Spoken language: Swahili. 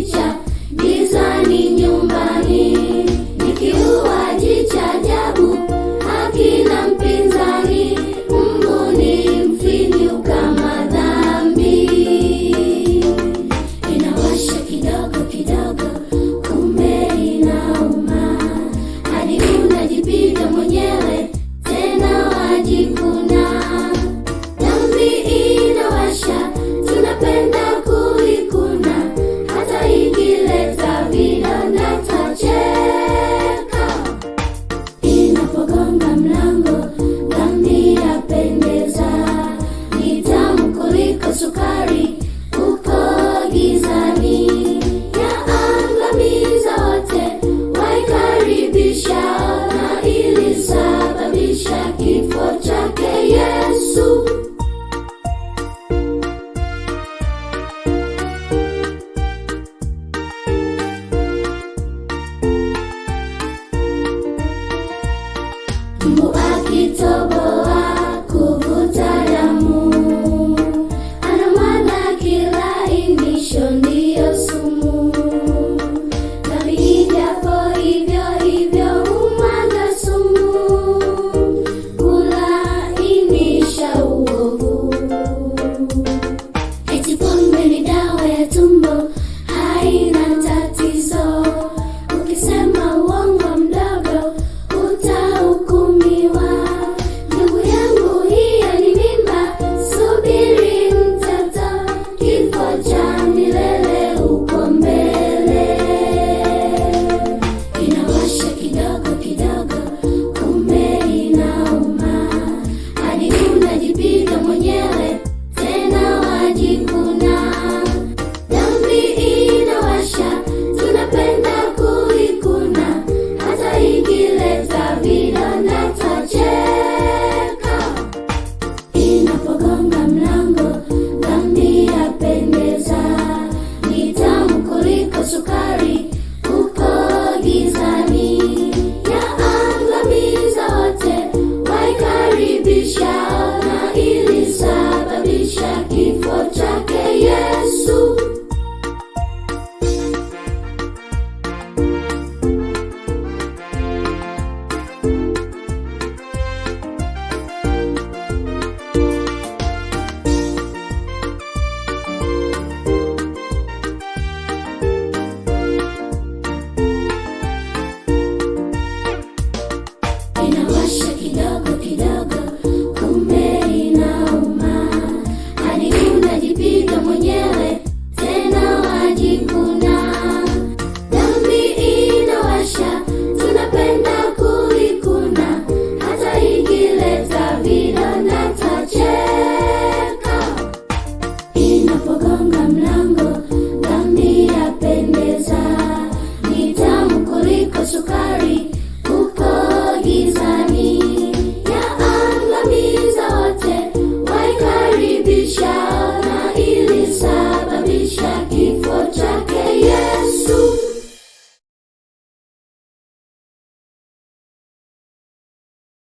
kujificha gizani nyumbani. Ni kiuaji cha ajabu, hakina mpinzani. Mbu ni mfinyu kama dhambi. Inawasha kidogo kidogo, kumbe inauma, hadi unajipiga mwenyewe tena wajikuna. Dhambi inawasha, tunapenda kuikuna, hata ikileta vidonda twacheka. Inapogonga mlango, dhambi yapendeza, ni tamu kuliko sukari, uko gizani. Yaangamiza wote waikaribisha, na ilisababisha kifo chake Yesu. Mbu akitoboa kuvuta damu, anamwaga kilainisho, ndiyo sumu. Dhambi ijapo hivyo hivyo humwaga sumu, kulainisha uovu. Eti pombe ni dawa ya tumbo, haina tatizo. Ukisema uongo mdogo utahukumiwa. Ndugu yangu, hiyo ni mimba, subiri mtoto, kifo cha milele uko mbele. Inawasha kidogo kidogo, kumbe inauma, hadi unajipiga mwenyewe tena wajikuna. Dhambi inawasha, tunapenda kuikuna, hata ikileta vidonda twacheka. Inapogonga mlango, dhambi yapendeza, ni tamu kuliko sukari, uko gizani. Yaangamiza wote waikaribisha, na ilisababisha kifo chake Yesu. Inawasha kidogo kidogo, kumbe inauma, hadi unajipiga mwenyewe tena wajikuna. Dhambi inawasha, tunapenda kuikuna, hata ikileta vidonda twacheka. Inapogonga mlango, dhambi yapendeza, ni tamu kuliko sukari.